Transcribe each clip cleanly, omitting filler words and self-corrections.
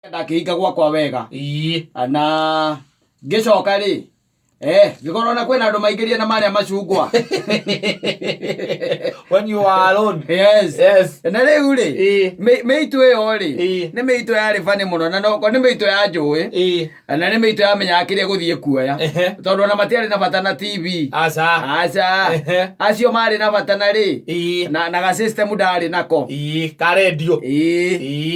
Ndakĩhinga gwakwa wega. Na ngĩcoka rĩ, ngĩkorwo na kwĩna andũ maingĩria na marĩa macungwa. When you are alone. Yes. Yes. Na rĩu rĩ, mĩitũ ĩyo rĩ, nĩ mĩitũ yarĩ bani mũno, na no nĩ mĩitũ ya njũĩ, na nĩ mĩitũ yamenyaga kĩrĩa gũthiĩ kuoya, tondũ ona matiarĩ na bata na TV. Aca. Aca. Acio marĩ na bata na rĩ, na ga system ndarĩ nako. Ka radio.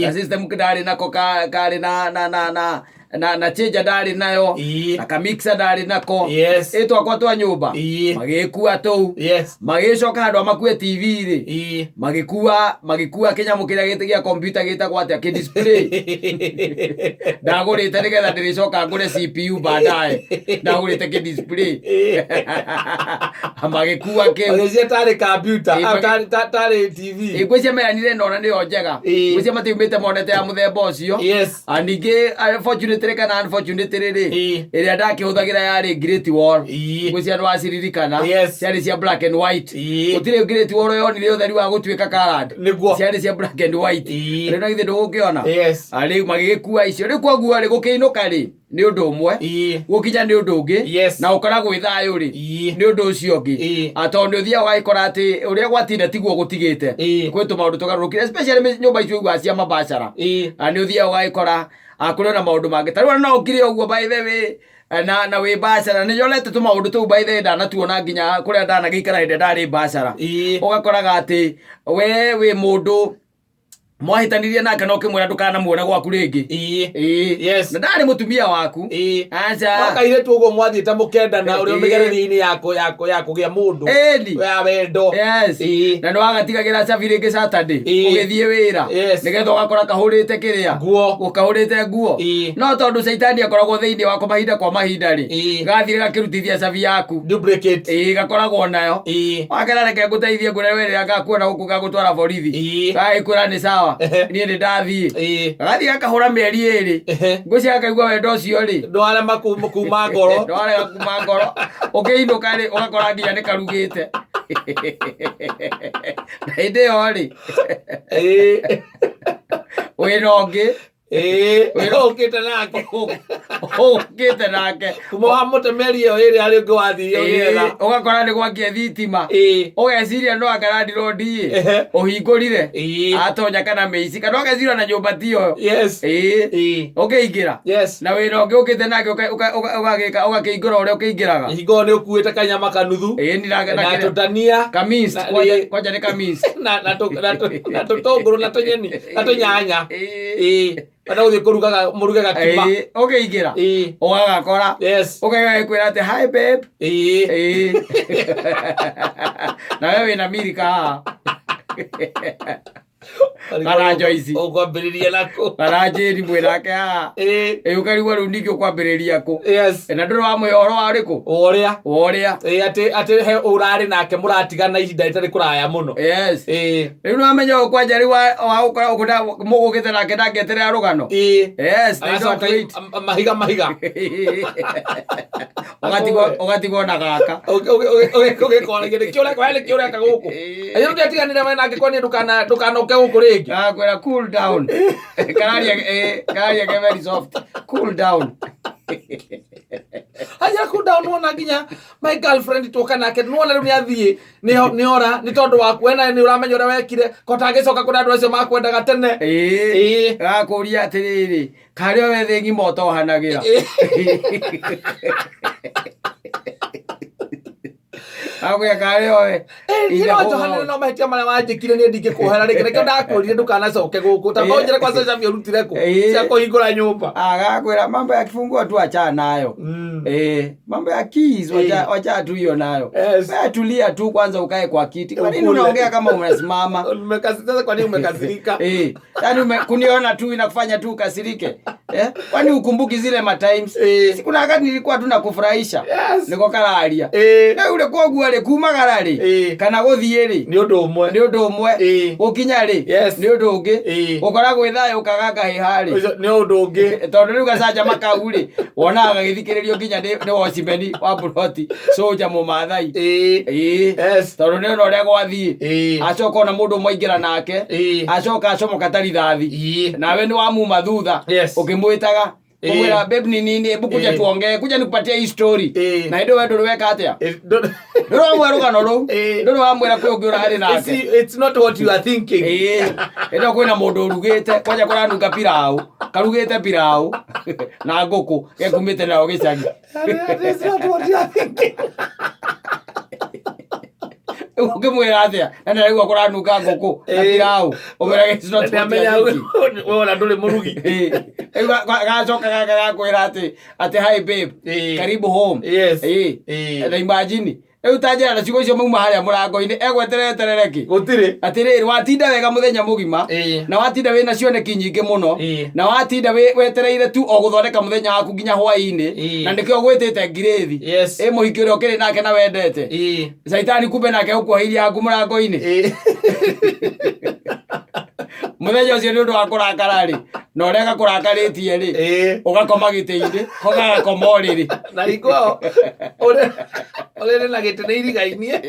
Ga system ndarĩ nako, karĩ na changer ndarĩ nayo, na ka mixer ndarĩ nako. Ĩ twakwa twa nyũmba, magĩkua tũu. Magĩcoka handũ ha makue TV rĩ, magĩkua kĩnyamũ kĩrĩa gĩa computer gĩtagwo atĩa, kĩ display ndagũrĩte nĩgetha ndĩrĩcoka ngũre CPU baadaye, ndagũrĩte kĩ display, magĩkua kĩu. Magĩcia tarĩ computer, tarĩ TV. Ngwĩcia meranire nona nĩyo njega. Ngwĩcia matiumĩte monete ya mũthemba ũcio. Ningĩ fortunately kana unfortunately rĩ, ĩrĩa ndakĩhũthagĩra yarĩ Great Wall. Ngwĩcia nĩwaciririkana. Yes. Ciarĩ cia black and white. Gũtirĩ Great Wall yonire ũtheri wa gũtuĩka colored. Nĩguo. Ciarĩ cia black and white. Rĩu na githĩ ndũgũkĩona? Yes. Rĩu magĩgĩkua icio. Rĩu koguo rĩ, gũkĩinũka rĩ, nĩ ũndũ ũmwe, gũkinya nĩ ũndũ ũngĩ, na ũkoragwo wĩ thayũ rĩ, nĩ ũndũ ũcio ũngĩ. Tondũ nĩ ũthiaga ũgagĩkora atĩ ũrĩa gwatinda tiguo gũtigĩte. Kwĩ tũmaũndũ tũgarũrũkire, especially nyũmba icio ũiguaga cia mabacara. Nĩ ũthiaga ũgagĩkora, kũrĩ ona maũndũ mangĩ. Ta rĩu ona no ũkire ũguo by the way, na wĩ bacara, nĩ nyonete tũmaũndũ tũu by the way ndanatuona nginya kũrĩa ndanagĩikara hĩndĩ ĩrĩa ndarĩ bacara. Ũgakoraga atĩ we wĩ mũndũ mwahĩtanirie nake na ũkĩmwĩra ndũkanamuone gwaku rĩngĩ. Na ndarĩ mũtumia waku. Aca. No kairĩtu ũguo mwathiĩte mũkendana ũrĩa mĩgererio-inĩ ya kũgĩa mũndũ. Ĩni. Ya wendo. Yes. Na nĩ wagatigagĩra cabi rĩngĩ Saturday. Ũgĩthiĩ wĩra. Nĩgetha ũgakora kahũrĩte kĩrĩa. Nguo. Ũkahũrĩte nguo. No tondũ caitani akoragwo thĩinĩ wako mahinda kwa mahinda rĩ, gathire gakĩrutithia cabi yaku. Duplicate. Gakoragwo nayo. Wakera reke ngũteithie ngũre we rĩrĩa ngakuona gũkũ gagũtwara borithi. Gagĩkwĩra nĩ sawa. Niĩ nĩ ndathiĩ. Gagathiĩ gakahũra mĩeri 2. Ngwĩciria gakaigua wendo ũcio rĩ. Ndwarema kuma ngoro. Ndwarega kuma ngoro. Ũkĩinũka rĩ, ũgakora nginya nĩ karugĩte. Na hĩndĩ ĩyo rĩ, wĩna ũngĩ. Ũkĩte nake. Ũkĩte nake. Kuma wa mũtemeri ĩyo ĩrĩ harĩ ũngĩ wathire ũgĩetha. Ũgakora nĩ gwakia thitima. Ũgeciria no anga landlord ĩ, ũhingũrire. Atonya kana mĩici, kana ũgeciria na nyũmba ti yo. Ũkĩingĩra. Na wĩra ũngĩ ũkĩte nake ũgakĩingũra ũrĩa ũkĩingĩraga. Hingo nĩ ũkuĩte kanyama kanuthu. Ni na tũtania. Kamist, kwanja nĩ kamist. Na tũtũngũrũ na tũnyeni na tũnyanya. Kana ũthiĩ kũrugaga mũruge gakima. Ũkĩingĩra. Ũgagakora. Ũkaigua gĩkwĩra atĩ hi babe. Na we wĩna milika haha. Kana Joyce. Ũkwambĩrĩria nakũ? Kana Jane mwĩ nake haha. Ũkarigwo rĩu ningĩ ũkwambĩrĩria kũ? Na ndũrĩ wamũhe ũhoro wa ũrĩkũ? Ũrĩa. Ũrĩa. Atĩ he ũrarĩ nake mũratigana ihinda rĩtarĩ kũraya mũno. Yes. Rĩu nĩwamenya ũyũ kwanja rĩu wa gũkora ũkũnda mũgũkĩte nake ndangĩeterera rũgano. Yes, they don't Agacoka wait. mahiga mahiga. Ũgatigwo na gaka. Ũgĩkoragia nĩkĩ ũreka, we nĩkĩ ũreka gũkũ? Ayo ndĩatiganire we nake kwani ndũkanoke gũkũ rĩngĩ. Gakwĩra cool down. Kararia ke very soft. Cool down. Haya cool down wona nginya my girlfriend tuoka nake nĩwona rĩu nĩathiĩ, nĩora nĩ tondũ waku we nawe nĩ ũramenya ũrĩa wekire ko tangĩcoka kũrĩ andũ acio makwendaga tene. Gakũria atĩrĩrĩ, karĩ o we thĩ ng'ima ũtohanagĩra. Akwĩra karĩ o we. Niĩ no njohanĩre no mahĩtia marĩa wanjĩkire niĩ ndingĩkuohera rĩngĩ, nĩkĩo ndakwĩrire ndũkanacoke gũkũ. Ta ũnjĩre kwa cabi ũrutire kũ cia kũhingũra nyũmba. Agakwĩra mambo ya kifunguo tu achana nayo. Mambo ya keys, wacha tu hiyo nayo. Wewe tulia tu kwanza ukae kwa kiti. Kwa nini unaongea kama umesimama? Umekasirika, kwa nini umekasirika? Yaani kuniona tu inakufanya tu ukasirike. Eh, kwani ukumbuki zile matimes? Sikuna wakati nilikuwa tu nakufurahisha. Niko kararia. Rĩu rĩ koguo rĩ kumagara rĩ kana gũthiĩ rĩ Nĩ ũndũ ũmwe. Nĩ ũndũ ũmwe. Gũkinya rĩ nĩ ũndũ ũngĩ. Gũkora gwĩ thayũ ũkaga ngahĩha rĩ Ũcio nĩ ũndũ ũngĩ. Tondũ rĩu gacanjama kau rĩ wonaga gagĩthikĩrĩrio nginya nĩ watchman wa buroti soja mũmathai. Tondũ nĩ ona ũrĩa gwathiĩ. Acoka ona mũndũ ũmwe aingĩra nake. Acoka acomoka ta rithathi. Nawe nĩ wamuma thutha. Ũkĩmwĩtaga kũmwĩra, "Babe, ni nini? Hebu kuja tuongee, kuja nikupatie hii story." Na hĩndĩ we ndũrĩ weka atĩa? Ndũrĩ wamwĩra rũgano rũu? Ndũrĩ wamwĩra kwĩ ũngĩ ũrarĩ nake? It's not what you are thinking. Hĩndĩ ĩyo kwĩna mũndũ ũrugĩte kwanja kũranunga pilau, karugĩte pilau na ngũkũ gekumĩte nayo gĩcagi. It's not what you are thinking. Rĩu ũngĩmwĩra atĩa na nĩaraigua kũranunga ngũkũ na pilau, ũmwĩrage it's not what you are Nĩamenya thinking? we ona ndũrĩ mũrugi. Rĩu gacoka gaka gakwĩra atĩ, "Hi babe, karibu home." Na imagine rĩu ta njĩra na ciugo icio mauma harĩa mũrango-inĩ egwetereterere kĩ? Gũtirĩ. Atĩrĩrĩ, watinda wega mũthenya mũgima na watinda wĩna cioneki nyingĩ mũno na watinda wetereire tu o gũthondeka mũthenya waku nginya hwaĩ-inĩ na nĩkĩo gwĩtĩte ngirĩthi. Ĩ mũhiki ũrĩa ũkĩrĩ nake na wendete caitani kumbe nake ũkuoheirie haku mũrango-inĩ mũthenya ũcio nĩ ũndũ wa kũrakara rĩ na ũrĩa gakũrakarĩtie rĩ ũgakoma gĩtĩ-inĩ ko gagakoma ũrĩrĩ. Na hingo ĩyo ũrĩrĩ na gĩtĩ nĩ irigainie.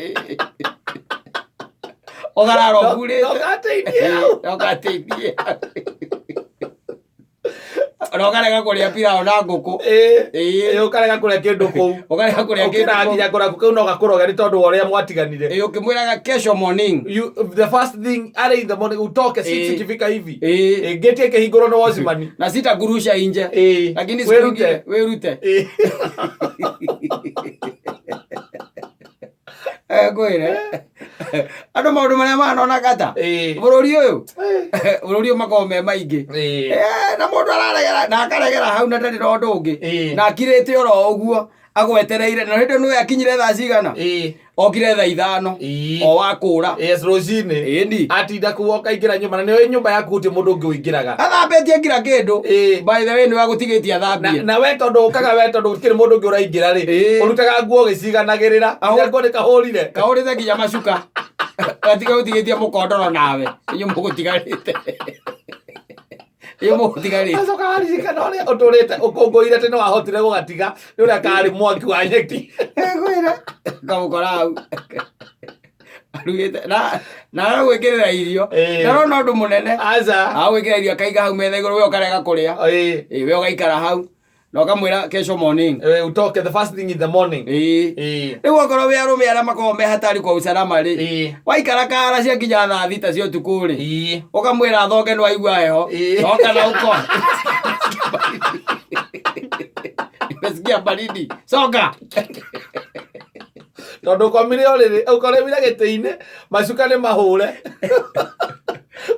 Ũkarara ũhurĩte. No gateithie hau. No gateithie na ũkarega kũrĩa pilau na ngũkũ. Ũkarega kũrĩa kĩndũ kũu. Ũkarega kũrĩa kĩndũ Ũkĩraga kũu. Nginya kũraku kĩu no gakũroge nĩ tondũ wa ũrĩa mwatiganire. Ũkĩmwĩraga kesho morning. You, the first thing early in the morning utoke 6 ikifika hivi. Gate ĩkĩhingũrwo nĩ watchman. Na sitagurusha inje, lakini siku Wĩrute. ingine wĩrute. Ngwĩre andũ maũndũ marĩa manona kata bũrũri ũyũ bũrũri ũyũ makoragwo me maingĩ. Na mũndũ araregera na akaregera hau na ndarĩ na ũndũ ũngĩ na akirĩte oro ũguo agwetereire na hĩndĩ nĩwe akinyire thaa cigana? Okire thaa 5 o wakũra. Yes, rũcinĩ. Ĩni. Atinda kũu ũkaingĩra nyũmba na nĩwe nyũmba yaku gũtirĩ mũndũ ũngĩ ũingĩraga. Athambĩtie nginya kĩndũ. By the way, nĩwe agũtigĩtie athambie. Na we tondũ ũkaga we tondũ gũtirĩ mũndũ ũngĩ ũraingĩra rĩ ũrutaga nguo ũgĩciganagĩrĩra nginya nguo nĩ kahũrire. Kahũrĩte nginya macuka gatiga gũtigĩtie mũkondoro nawe inyuĩ mũgũtigarĩte, inyuĩ mũgũtigarĩte. Acoka waririkana ũrĩa ũtũrĩte ũkũngũire atĩ nĩ wahotire gũgatiga nĩ ũrĩa karĩ mwaki wa nyeki. Ngwĩra kamũkora hau arugĩte na agagwĩkĩrĩra irio. Ndarona ũndũ mũnene. Aca. Agagwĩkĩra irio akaiga hau metha igũrũ we ũkarega kũrĩa. We ũgaikara hau na ũkamwĩra kesho morning. Utoke the first thing in the morning. Rĩu okorwo wĩ arũme arĩa makoragwo me hatari kwa usalama rĩ waikara kara cia nginya thaa 6 cia ũtukũ rĩ ũkamwĩra athonge nĩ waigua heho. Coka na uko nimesikia baridi, coka. Tondũ ũkomire ũrĩrĩ ũkoremire gĩtĩ-inĩ macuka nĩ mahũre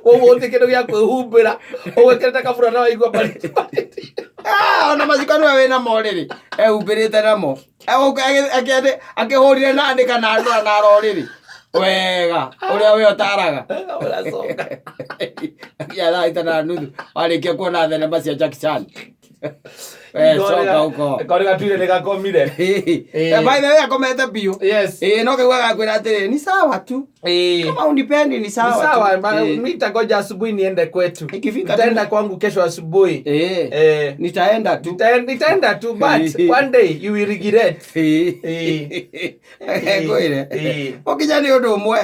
koguo gũtirĩ kĩndũ gĩa kwĩhumbĩra ũgwĩkĩrĩte kabura na waigua baridi baridi. Ah, ona macuka nĩwe wĩ namo rĩrĩ ehumbĩrĩte namo akĩhũrire na andĩka na andũ na rorĩrĩ wega ũrĩa we ũtaraga. Ũracoka. Nginya thaa 6:30 warĩkia kuona thenema cia Jackie Chan. We coka uko. Korĩ gatuire nĩ gakomire. By the way, akomete biũ. No kaigua gakwĩra atĩrĩ, "Ni sawa tu, kama unipendi ni Ni sawa sawa tu." Mi nitangoja asubuhi niende kwetu. Ikifika tu- Nitaenda kwangu kesho asubuhi. Nitaenda tu. Nitaenda tu but one day you will regret. Ngwĩre ũkinya nĩ ũndũ ũmwe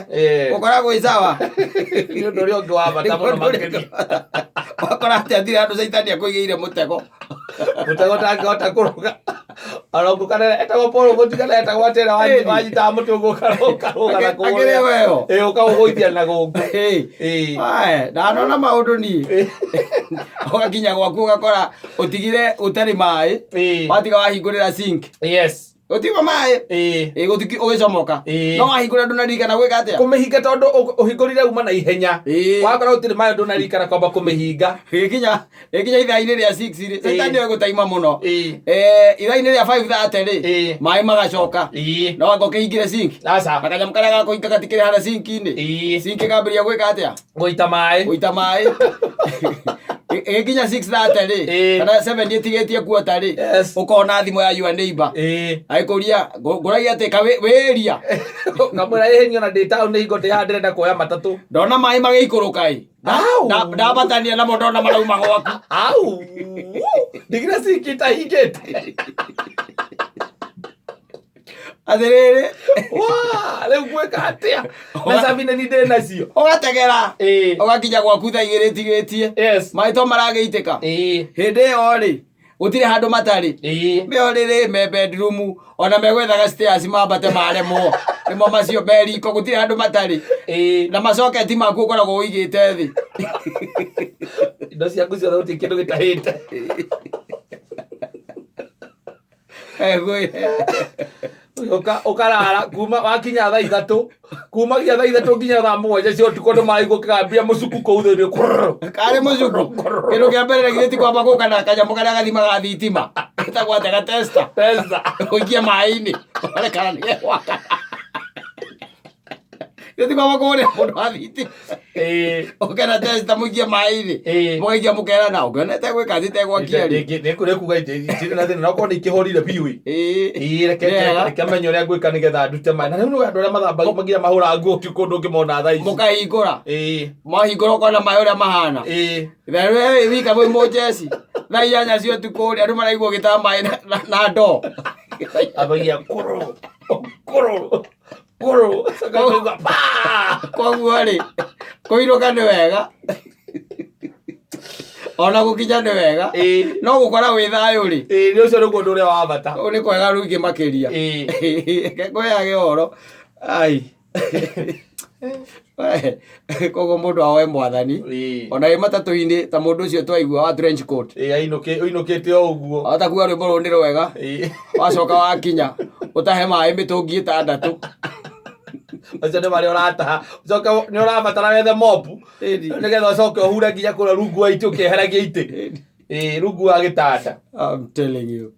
ũkoragwo ĩ sawa. Nĩ ũndũ ũrĩa ũngĩ wa bata mũno makĩria. Wakora atĩ atirĩ handũ caitani akũigĩire mũtego. Mũtego ũtangĩhota kũrũga ona ũngũkana etagwo Paul mũtigana etagwo atĩra wanyitaga mũtĩ ũguo ũkarũga na Akĩrĩ kũrĩa weyo. Ũkaũgũithia na gũkũ. Ae, ndanona maũndũ niĩ ũgakinya gwaku ũgakora ũtigire ũtarĩ maĩ watiga wahingũrĩra sink gũtiuma maĩ. Gũtiki ũgĩcomoka no wahingũra ndũnaririkana gwĩka atĩa? Kũmĩhinga tondũ ũhingũrire uma na ihenya wakora gũtirĩ maĩ ndũnaririkana kwamba kũmĩhinga. Gĩkinya ithaa-inĩ rĩa 6 rĩ caitani oĩ gũtaima mũno. Ithaa-inĩ rĩa 5:30 rĩ maĩ magacoka no anga ũkĩhingire sink Aca. na kanyamũ karĩa gakũhinga gatikĩrĩ harĩa sink-inĩ. Sink ĩkambĩrĩria gwĩka atĩa? Gũita maĩ. Gũita maĩ. Ĩgĩkinya 6:30 rĩ, Ĩĩ. kana 7 ĩtigĩtie kuota rĩ, Yes. ũkona thimũ ya your neighbor Ĩĩ. agĩkũria ngũragia atĩ ka wĩria. Kamwĩra ĩhĩ niona ndĩ taũni hingo ndĩ haha ndĩrenda kuoya matatũ. Ndona maĩ magĩikũrũka ĩ. Au. Ndabatania namo ndona marauma gwaku. Au. Ndigire cinki itahingĩte. Atĩrĩrĩ. Wa, rĩu ngwĩka atĩa? Na cabi nĩ ndĩ nacio. Ũgategera. Ĩĩ. Ũgakinya gwaku thaa igĩrĩ ĩtigĩtie. Yes. Maĩ to maragĩitĩka. Ĩĩ. Hĩndĩ ĩyo rĩ, gũtirĩ handũ matarĩ. Ĩĩ. Me ũrĩrĩ, me bedroom, ona megwethaga stairs mambate maremwo. Nĩmo macio me riko, gũtirĩ handũ matarĩ. Ĩĩ. Na macoketi maku ũkoragwo ũigĩte thĩ. Indo ciaku ciothe gũtirĩ kĩndũ gĩtahĩte. Ũkarara kuma wakinya thaa 3, kumagia thaa 3 nginya thaa 7 cia ũtukũ andũ maraigua ũkĩgambia mũcuku kũu thĩinĩ. Karĩ mũcuku. Kĩndũ kĩa mbere githĩ ti kwamba gũka na kanyamũ karĩa gathimaga thitima. Getagwo atĩa gatesta. Pesa. Ũikie maĩ-inĩ. Ũrore kana nĩ gegwakana. Githĩ ti kwamba kũhũrĩra mũndũ wa thitima. Ĩĩ. Ũke na testa mũikie maĩ-inĩ. Ĩĩ. Mũgaikia mũkerana ũngĩona ĩtegwĩka atĩ ĩtegwakia rĩ. Nĩ kuga itirĩ na thĩna no korwo nĩ ikĩhorire biũ ĩ. Ĩĩ. Ĩĩ, reke Wega. reke menye ũrĩa ngwĩka nĩgetha ndute maĩ. Na rĩu nĩ andũ arĩa mathambagia nginya mahũraga nguo ũtukũ ndũngĩmona thaa ici. Mũkahingũra. Ĩĩ. Mwahingũra ũkona maĩ ũrĩa mahana. Ĩĩ. Therũ wĩ wika mwĩ mũjeci. Thaa 8 cia ũtukũ rĩ, andũ maraigua ũgĩtaha maĩ na ndoo. Ambagia kũrũ kũrũ kũrũ. Coka ũkaigua pa. Koguo rĩ, kũinũka nĩ wega. Ona gũkinya nĩ wega. Ĩĩ. No gũkora wĩ thayũ rĩ, Ĩĩ, nĩ ũcio nĩguo ũndũ ũrĩa wa bata. ũyũ nĩ kwega rũingĩ makĩria. Ĩĩ. Reke ngũheage ũhoro. Ai. Koguo mũndũ ahoe mwathani. Ĩĩ. Ona wĩ matatũ-inĩ ta mũndũ ũcio twaigua wa trench coat. Ĩĩ, ainũkĩte o ũguo. Wahota kuga rwĩmbo rũrũ nĩ rwega. Ĩĩ. Wacoka wakinya ũtahe maĩ mĩtũngi 6. Macio nĩ marĩa ũrataha. Ũcoke nĩ ũrabatara wethe mopu. Ĩni. Nĩgetha ũcoke ũhure nginya kũrĩa rungu wa itĩ ũkĩeheragia itĩ. Ĩĩ, rungu wa gĩtanda. I'm telling you.